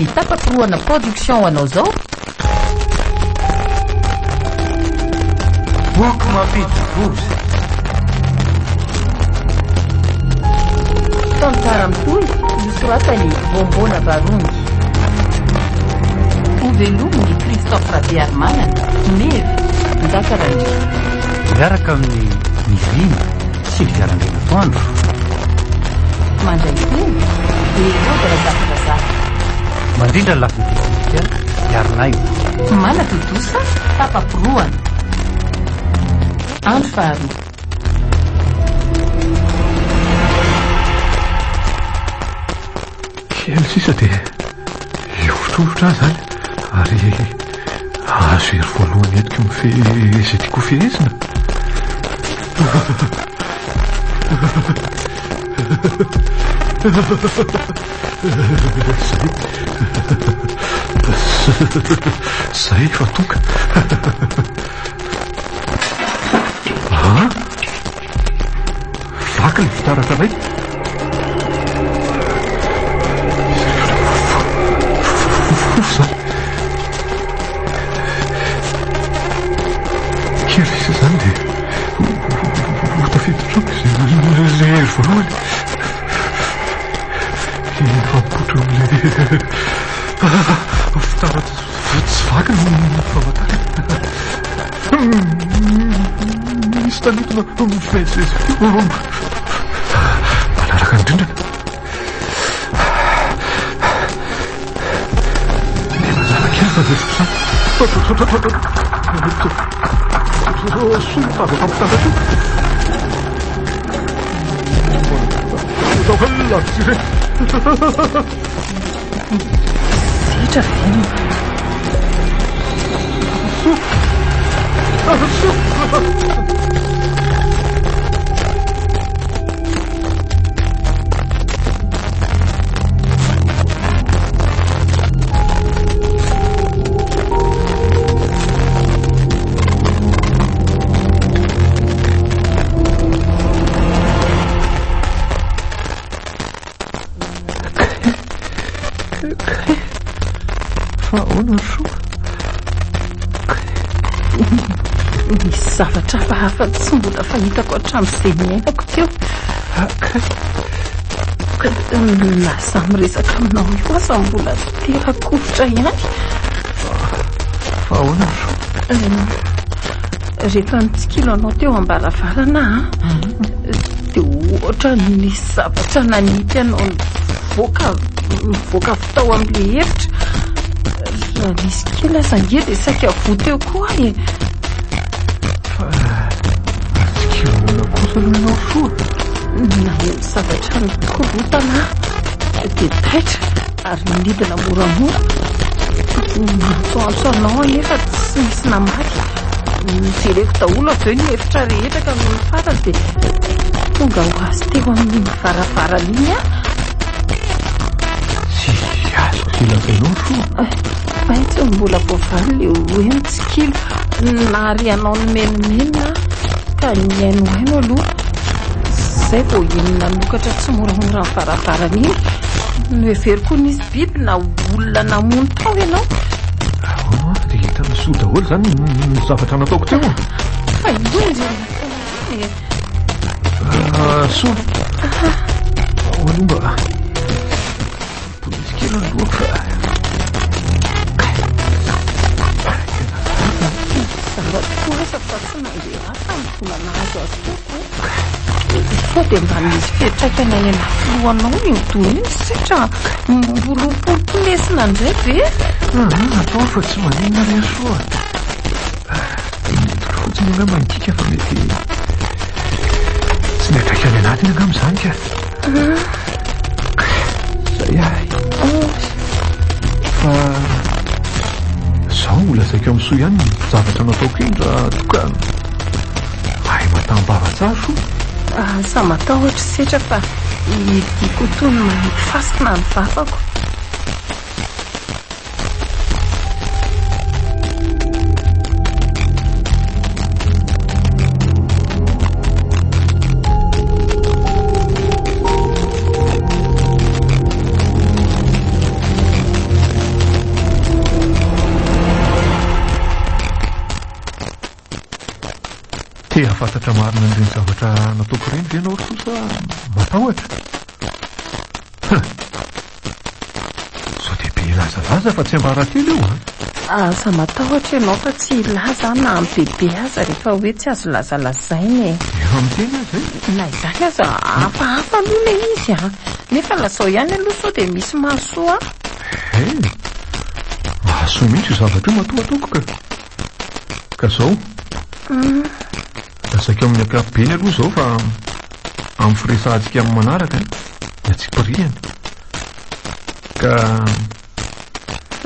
Atolotry ny Tapa-porohana Production ho anao izao. Boky mampidi-doza. Tantara mitohy nosoratan'i Voamboana Barongy. Hovelomin'i Christophe Rabearimanana, Meva, Njaka Randria. Miaraka amin'i Nirina sy Lidia Randrianatoandro. Mandray feo, Hérode Razafindrazaka. Mandrindra ny lafiny teknika, Iarinaivo. Manatontosa, tapa-porohana. Andro faharoa. Kely sisa dia hihovitrovitra aho izany ary hahazo hery voalohany entiko mifehy izay tiako hofehezina. Zay. Zay efa tonga. Ah! Vaky ny fitaratra iray. Fofo izany. Kely sisa izany dia ho tafiditra amiko izay hery voalohany. Efa mipoitra eo amin'ilay fitaratra tsy vaky ny famantarana. Misy tanetona mivezivezy manaraka ny rindrina. Miha mazava kely izany resaka izany. Soa mitazaka amin'ny fitaratra io. Setra ve no. Kay, fa ahoana ry soa? Misy zavatra hafahafa tsy mbola fahitako hatramin'izay niainako teo. Kay. Na izaho miresaka aminao io aza mbola tera-kovitra ihany. Fa ahoana ry soa? Rehefa nitsikilo anao teo am-baravarana aho, dia ohatran'ny nisy zavatra nanipy anao nivoaka, nivoaka avy tao amin'ilay efitra. Raha nisy kely aza ange dia saika voa teo koa aho e. Fa nitsikilo ahoana kosa aloha ianao ry soa? Naheno zavatra nikorontana aho, dia taitra ary nidina moramora. Niantsoantso anao anefa tsy nisy namaly. Nojereko daholo avy eo ny efitra rehetra ka nony farany dia tonga ho azy teo amin'iny varavarana iny aho. Tsy azoko izay lazainao ry soa. Hay tsy mbola voavaly ilay hoe mitsikilo. Nahare anao nimenomenona aho ka nihainohaino aloha. Izay vao iny nanokatra tsimoramora ny varavarana iny. Noheveriko ho nisy biby na olona namono tao ianao. Ahoana ary dia hitan'i Soa daholo izany ny zavatra nataoko teo? Fa io indray nataonao iny e. Ah, Soa. Ao aloha mba polisy kely ny lohako fa. Zara tokoa aza fa tsy nandeha rà tamin'ny vola nahazo azy teo ko. Sao dia mba misy fiantraikany any anaty lohanao iny doha iny setra mbola ho pompolesina indray ve? Atao fa tsy maninona re soa. Ny fotsiny angamba ny dika fa mety tsy miantraika any anatiny angamba izany ka. Zay ahy. Fa zao ho lazaiko amin'ny soa ihany ny zavatra nataoko iny raha toa ka mahay matam-bava tsara soa. Aza matahotra setra fa hidiako toy ny manidy fasana ny vavako. Te hahafantatra marina an'ireny zavatra nataoko ireny ve ianao ry Soa sa matahotra? Huh! Sao dia be lazalaza fa tsiambaratelo io an! Aza matahotra ianao fa tsy hilaza aho na amin'ny bebe aza rehefa hoe tsy azo lazalazaina e! Efa miteny aho izay. Na izany aza hafahafa aloha ilay izy an! Nefa lazao ihany aloha sao dia misy mahasoa ahy. He! Mahasoa mihitsy io zavatra io matoa ataoko ka! Ka izao. Lazaiko amin'ny ankapobeny aloha izao fa amin'ny firesahantsika amin'ny manaraka ny antsipirihany. Ka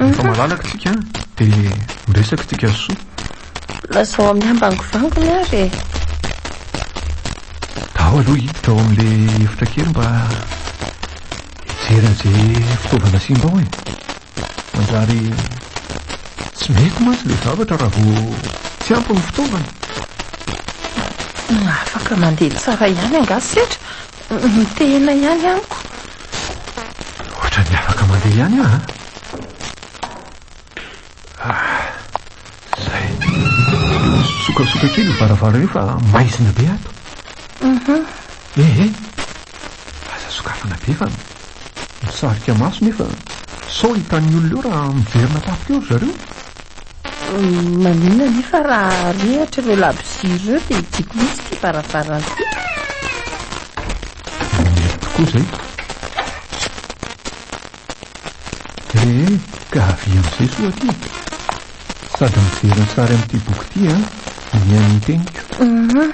rehefa malalaka tsika dia miresaka tsika soa. Lazao amin'ny ambangovangony ary e. Ndao aloha hiditra ao amin'ilay efitra kely mba hijery an'izay fitaovana simba ao e. Manjary tsy mety mantsy ilay zavatra raha vao tsy ampy ny fitaovana. Afaka mandeha tsara ihany angaha setra? Mitehina ihany amiko. Ohatran'ny afaka mandeha ihany aho an. Ah, zay. Sokasoka kely io varavarana io fa maizina be ato. Mhm. Eh eh. Aza sokafana be fa misarika maso nefa sao hitan'ny olona eo raha miverina tampoka eo ry zareo. Maninona anefa raha arehitra ireo labozia ireo dia hidiako mihitsy ity varavarana ity? Mety tokoa izay. Eh, ka avia amin'izay soa aty. Sady mijery ny sary amin'ity boky ity an, no mihaino ny teniko. Mhm.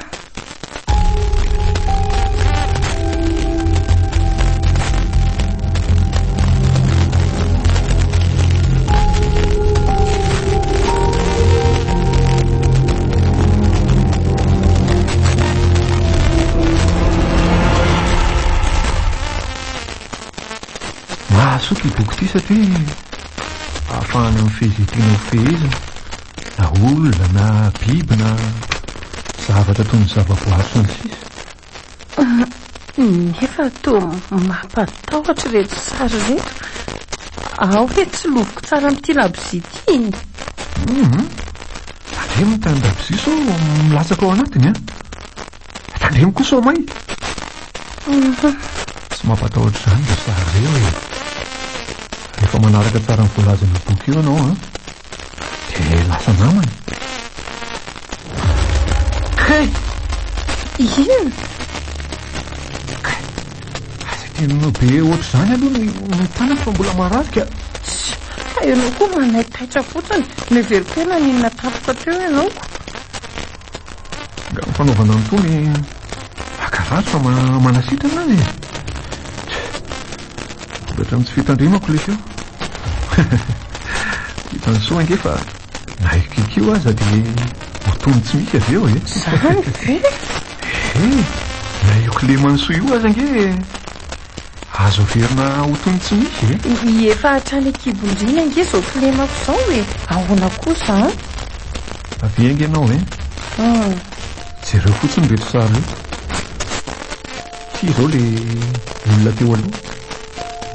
Mahasoa ity boky ity satria ahafahana mifehy izay tiana ho fehezina, na olona na biby na zavatra toy ny zavaboary sy ny sisa. Nefa toa mampatahotra ireto sary ireto. Ao ve tsy loviko tsara amin'ity labozia ity e? Hum, tandremo ny tanin-dabozia sao milatsaka ao anatiny an. Tandremo koa sao may. Tsy mampatahotra izany ry zareo e. Rehefa manaraka tsara ny voalazan'io boky io ianao an, dia lasa namana. Kay! Inona? Kay! Aza tenonao be ohatr'izany aloha ny ny tanako fa mbola marary ka. Tsia, fa ianao koa manaitaitra fotsiny. Noheveriko hoe naninona tampoka teo ianao ko. Nga ny fanaovana an'itony mankarary fa manasitrana azy e. Vokatra amin'ny tsy fitandremako ilay feo. Hitan'i Soa ange fa na io kiky io aza dia ho toy ny tsy misy avy eo e. Izany ve? Ee, na io kileman'i Soa io aza ange azo averina ho toy ny tsy misy e. Efa hatrany an-kibon-dreny ange izao kilemako izao e. Ahoana koa izany? Avia ange ianao e. Jereo fotsiny ireto sary ireto. Ity izao ilay olona teo aloha.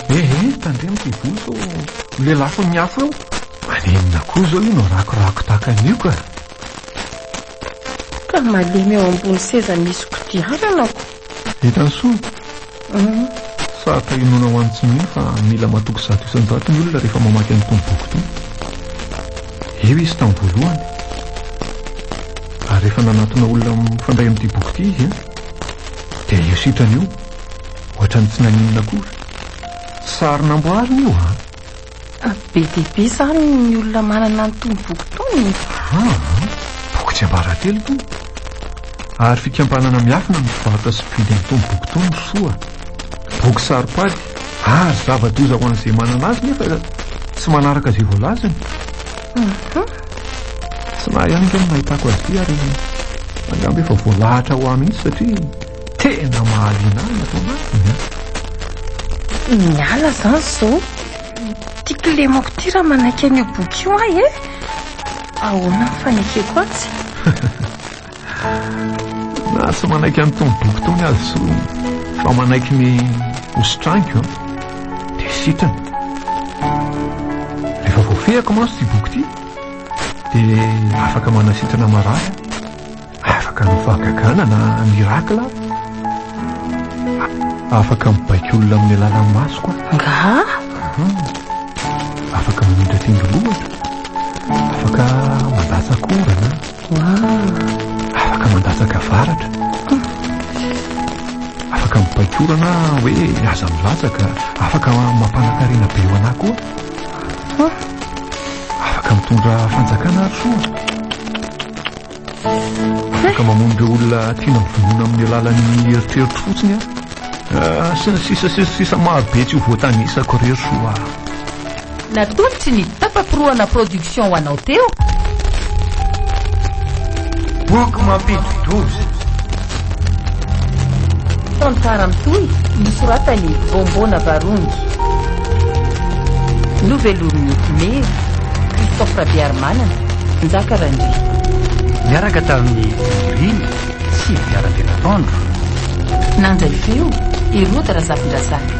Eh eh, tandremo ity volo sao lelafon'ny afo eo. Maninona koa izao io no rakorako tahaka an'io ka. Ka malemy eo ambony seza misy kodiarana ko. Hitan'i Soa? Sarotra inoana ho an'ny tsy mino fa mila matoky 100% ny olona rehefa mamaky an'itony boky itony. Eo izy tamin'ny voalohany. Ary rehefa nanatona olona mifandray amin'ity boky ity izy, dia io sitrana io, ohatran'ny tsy naninona akory. Sary namboarina io an! Be dia be izany ny olona manana an'itony boky itony. Aa, boky tsiambaratelo itony. Ary fikambanana miafina no mpivarotra sy mpividy an'itony boky itony ry Soa. Boky saro-pady ary zava-doza ho an'izay manana azy nefa tsy manaraka izay voalazany. Tsy nahay ihany ange no nahitako azy ity ary angamba efa voalahatra ho ahy mihitsy satria tena mahaliana ahy ny ato anatiny an. Miala izany izao. Ity kilemako ity raha manaiky an'io boky io aho e. Ahoana ny fanekeko azy? Na tsy manaiky an'itony boky itony aza Soa fa manaiky ny ho sitraniko an, dia sitrana. Rehefa voafehiko mantsy ity boky ity dia afaka manasitrana marary aho. Afaka hanao fahagagana na miracle aho. Afaka mibaiko olona amin'ny alalan'ny masoko aho. Angaha? Afaka mamindra tendrombohitra. Afaka mandatsaka orana. Afaka mandatsaka varatra. Afaka mibaiko orana hoe aza milatsaka. Afaka mampanan-karena be ho anà koa. Afaka mitondra fanjakana ary soa. Afaka mamono ireo olona tiana hovonoina amin'ny alalan'ny eritreritro fotsiny aho. Ah, sy ny sisa sy ny sisa maro be tsy ho voatanisako re ry soa. Natolotry ny Tapa-porohana Production ho anao teo. Boky mampidi-doza. Tantara mitohy nosoratan'i Bombona Varongy. Novelomin'i Meva, Christophe Rabearimanana, Njaka Randria. Niaraka tamin'i Nirina sy Viarandrianatoandro. Nandray feo i Roda Razafindrazaka.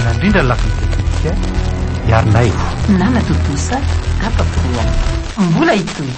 Nandrindra ny lafiny teknika i Harinaivo. Nanatontosa tapa-porohana. Mbola hitohy.